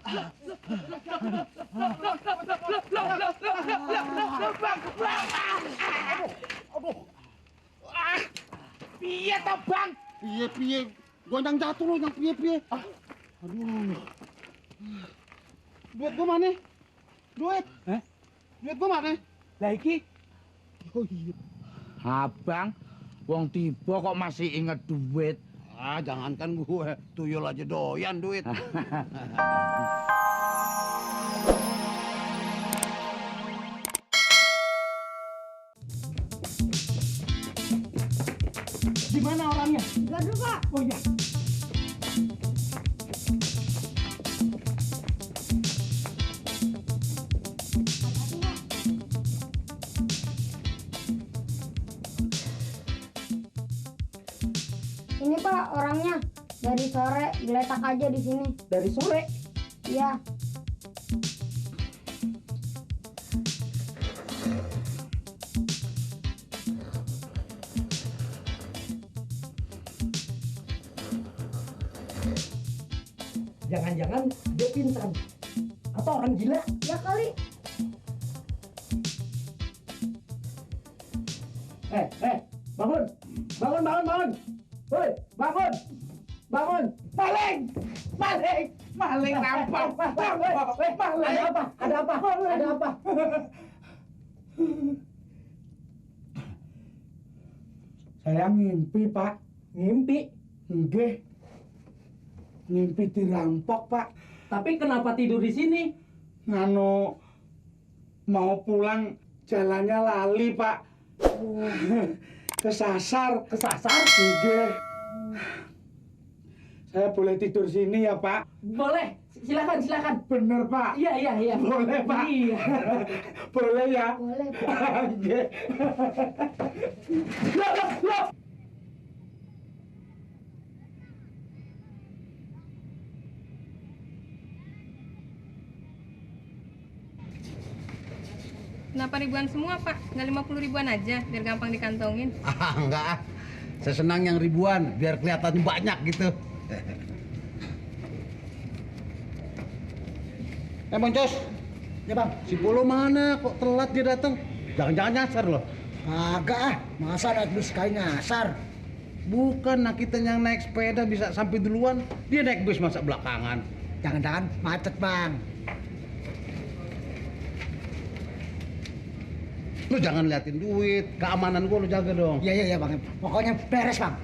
Piye to, Bang? Piye? Gonjang jatuh lo yang piye? Aduh. Duit gua mana? Duit? Duit gua mana? Lah iki. Oh iya. Abang, wong tiba kok masih inget duit. Jangankan gue, tuyul aja doyan duit. Gimana orangnya? Enggak dulu, Pak. Oh iya. Ini Pak orangnya. Dari sore geletak aja di sini. Dari sore. Iya. Jangan-jangan dia pingsan. Atau orang gila. Ya kali. Bangun. Woi, bangun. Maling rampok. Ada apa? Saya ngimpi, Pak. Ngimpi? Nggih. Ngimpi dirampok, Pak. Tapi kenapa tidur di sini? Ngano mau pulang jalannya lali, Pak. Kesasar. Nggih. Saya boleh tidur sini ya, Pak? Boleh. Silakan. Bener, Pak? Iya. Boleh, Pak? Iya. Boleh ya? Boleh, Pak. Nggih. Loh. Kenapa ribuan semua, Pak? Nggak 50 ribuan aja, biar gampang dikantongin. Enggak. Saya senang yang ribuan, biar kelihatannya banyak gitu. Boncos. Ya bang, Si Polo mana? Kok telat dia datang? Jangan-jangan nyasar loh. kagak masa naik bis kayak nyasar. Bukan, nah kita yang naik sepeda bisa sampai duluan. Dia naik bus masa belakangan. Jangan-jangan macet bang. Lu jangan liatin duit, keamanan gua lu jaga dong. Iya bang, pokoknya beres bang.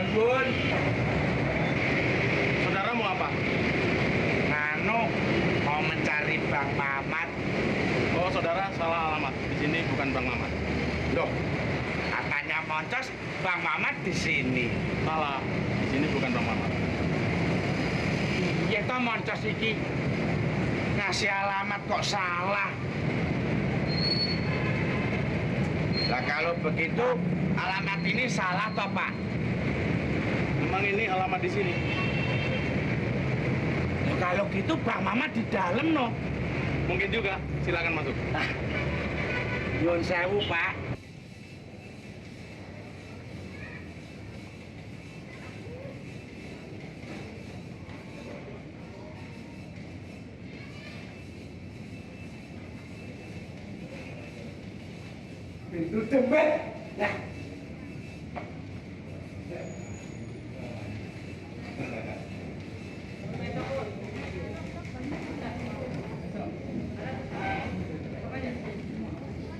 Bun. Saudara mau apa? Nganu, mau mencari Bang Mamat. Oh, saudara salah alamat. Di sini bukan Bang Mamat. Loh, katanya Moncos, Bang Mamat di sini. Salah. Di sini bukan Bang Mamat. Iya toh Moncos iki ngasih alamat kok salah. Lah kalau begitu alamat ini salah toh Pak? Memang ini alamat di sini. Kalau gitu Bang Mamat di dalam no. Mungkin juga. Silakan masuk. Nyun sewu Pak. Pintu dempet. Nah.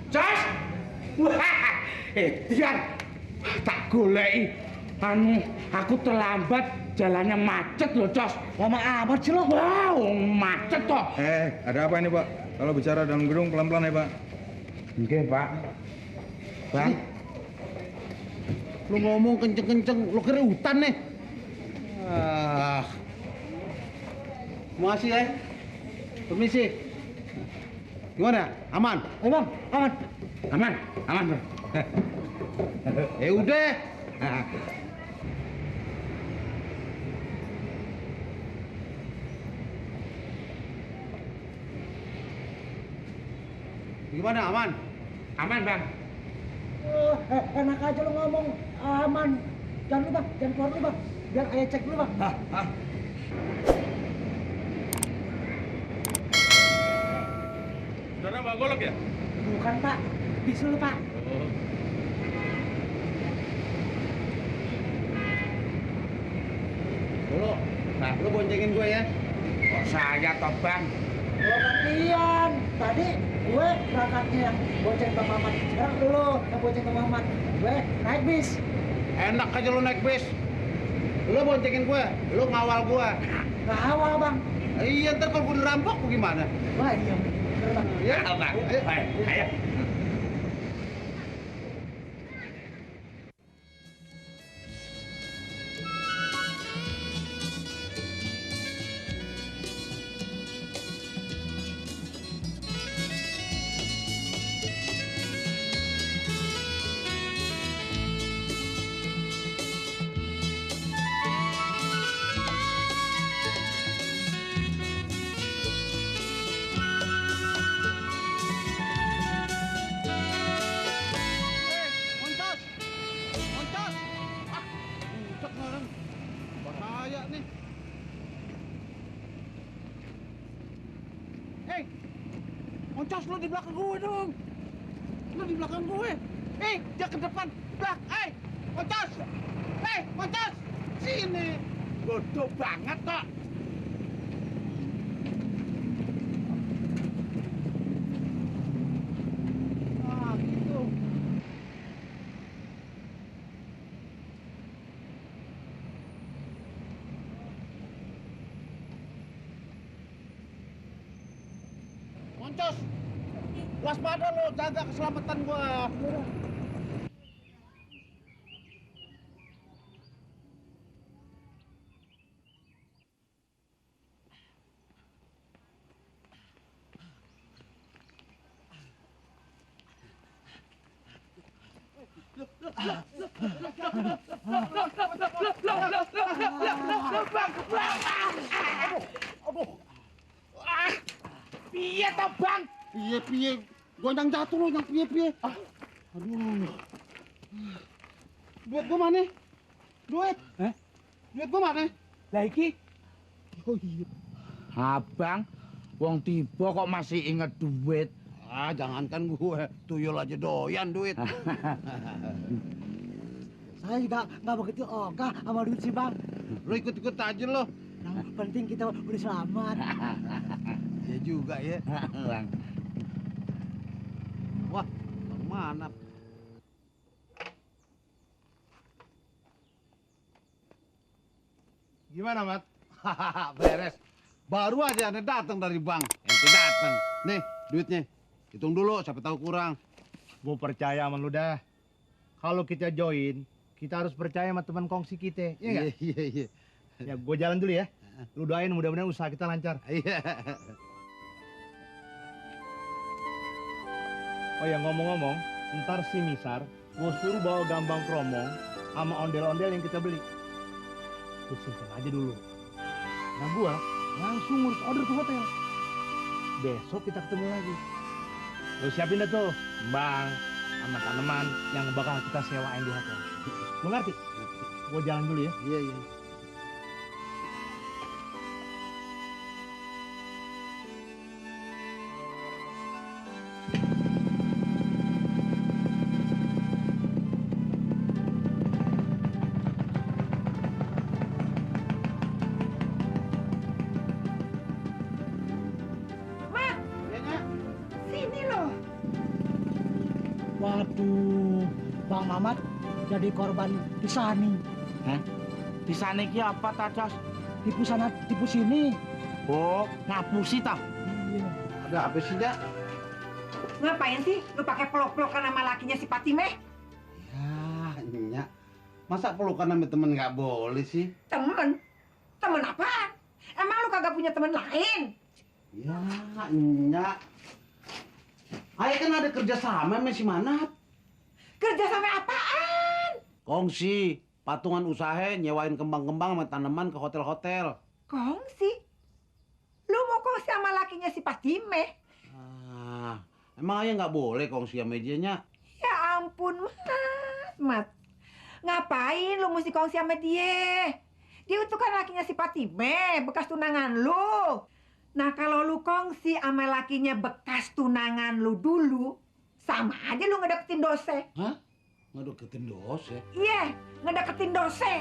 Jos! Wah, Dian, tak goleki. Aku terlambat, jalannya macet loh, Jos. Lama amat sih lo. Wow, macet toh. Ada apa ini Pak? Kalau bicara dalam gedung pelan-pelan ya Pak. Nggih, Pak. Bang. Lu ngomong kenceng-kenceng, lu kira hutan nih. Makasih ya. Permisi. Gimana? Aman? Bang, aman. Aman, Bang. Udah. Gimana, aman? Aman, Bang. Enak aja lo ngomong aman. Jangan dulu bang, jangan keluar dulu bang. Biar ayah cek dulu bang. Saudara bawa golok ya? Bukan pak, bisul pak. Dulu, nah lu boncengin gue ya. Kok saya toh bang? Lo gantian. Tadi gue berangkatnya yang bonceng Bang Mamat. Sekarang lo yang bonceng Bang Mamat. Gue naik bis. Enak aja lu naik bis. Lu boncengin gue, lu ngawal gue. Nggak awal bang. Iya, ntar kalau gue dirampok gimana? Wah iya bener bang. Ya, Bang. ayo. Ayo. Moncos! Moncos! Ah, buset orang. Bahaya nih. Hei! Moncos, lu di belakang gue dong. Lu di belakang gue. Hei, dia ke depan. Hei! Moncos! Hei, Moncos! Sini. Bodoh banget kok. Ah, gitu. Moncos, waspada lo, jaga keselamatan gua. Piye toh bang? Piye, gonjang jatuh lo, yang piye. Aduh. Duit gua mana? Duit? Duit gua mana? Lah iki Oh iya. abang wong tiba kok masih inget duit. Ah, jangankan gue, tuyul aja doyan duit. Saya juga nggak begitu ogah sama duit sih bang. Lo ikut-ikut aja lo. Yang penting kita udah selamat. Ya juga ya. Bang. Wah, Bang Manap. Gimana, Mat? Beres. Baru aja ane datang dari bank. Ente datang. Nih, duitnya. Hitung dulu, siapa tahu kurang. Gue percaya sama lu dah. Kalau kita join, kita harus percaya sama teman kongsi kita. Iya nggak? Iya. Ya, gue jalan dulu ya. Lu doain mudah-mudahan usaha kita lancar. Iya. Oh ya, ngomong-ngomong, ntar si Misar, gue suruh bawa gambang kromong sama ondel-ondel yang kita beli. Lu simpen aja dulu. Nah, gue langsung ngurus order ke hotel. Besok kita ketemu lagi. Lu siapin dah tuh, bang, sama tanaman yang bakal kita sewain di hotel. Lu ngerti? Gue jalan dulu ya. Iya. Sini loh. Waduh, Bang Mamat jadi korban disani. Di sana iki apa Tacos? Tipu sana, tipu sini. Oh, ngapusi tah. Iya. Ada apa sih, Dak? Ngapain sih lu pakai peluk-pelukan sama lakinya si Patime? Ya, Nyak. Masa pelukan sama temen nggak boleh sih? Temen? Temen apaan? Emang lu kagak punya temen lain? Ya, Nyak. Ayah kan ada kerja sama sama si Manap. Kerja sama apaan? Kongsi, patungan usaha nyewain kembang-kembang sama tanaman ke hotel-hotel. Kongsi? Lu mau kongsi sama lakinya si Patime? Ah, emang ayah nggak boleh kongsi sama dia, Nyak? Ya ampun. ampun, Mat. Ngapain lu mesti kongsi sama dia? Dia itu kan lakinya si Patime, bekas tunangan lu. Nah, kalau lu kongsi sama lakinya bekas tunangan lu dulu, sama aja lu ngedeketin dosa. Hah? Ngedeketin dosa? Iya, ngedeketin dosa.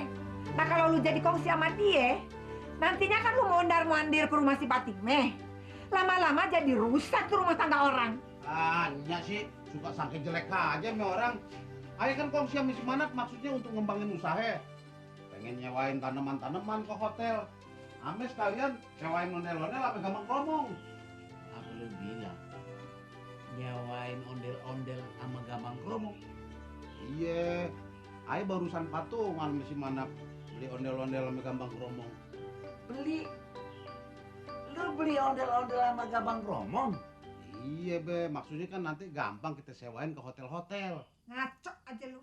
Nah, kalau lu jadi kongsi sama dia, nantinya kan lu mondar-mandir ke rumah si Patime. Lama-lama jadi rusak tuh rumah tangga orang. Nya sih suka sangke jelek aja sama orang. Ayo kan kongsi sama si Manap maksudnya untuk ngembangin usaha. Pengen nyewain tanaman-tanaman ke hotel. Ame sekalian nyewain ondel-ondel apa gampang ngomong. Apa lu bilang? Nyawain ondel-ondel sama Gambang Kromong. Iya. Ayo barusan patungan sama si Manap beli ondel-ondel sama Gambang Kromong. Beli? Lu beli ondel-ondel sama Gambang Kromong? Iya be, maksudnya kan nanti gampang kita sewain ke hotel-hotel. Ngaco aja lu.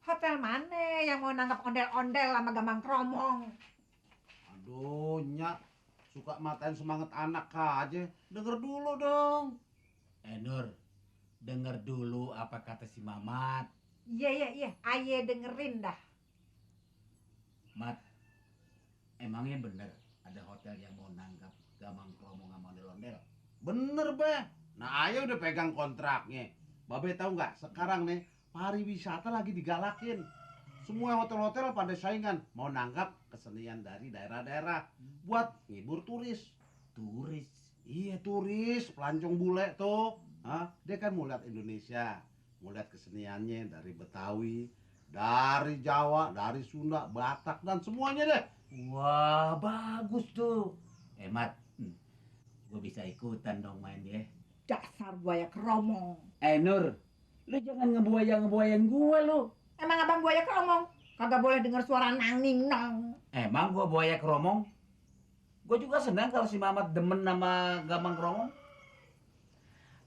Hotel mana yang mau nanggap ondel-ondel sama Gambang Kromong? Aduh, Nyak, suka matain semangat anak aja. Denger dulu dong. Nur, denger dulu apa kata si Mamat. Iya. Aye dengerin dah. Mat, emangnya bener ada hotel yang mau nanggap Gambang Kromong sama ondel-ondel? Bener, be. Nah, ayo udah pegang kontraknya. Babe tahu nggak? Sekarang nih, pariwisata lagi digalakin. Semua hotel-hotel pada saingan mau nanggap kesenian dari daerah-daerah buat ngibur turis. Turis? Iya, turis, pelancong bule tuh. Hah? Dia kan mau lihat Indonesia, mau lihat keseniannya dari Betawi, dari Jawa, dari Sunda, Batak dan semuanya deh. Wah, bagus tuh. Mat, gue bisa ikutan dong main ya. Dasar buaya Kromong. Nur, lu jangan ngebuayain gue lu. Emang abang buaya Kromong? Kagak boleh denger suara nang ning nong. Emang gue buaya Kromong? Gue juga senang kalau si Mamat demen sama Gambang Kromong.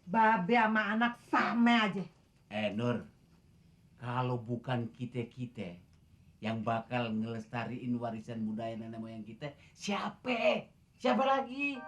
Babe sama anak sama aja. Nur, kalau bukan kita-kita yang bakal ngelestariin warisan budaya nenek moyang kita, siapa? Siapa lagi?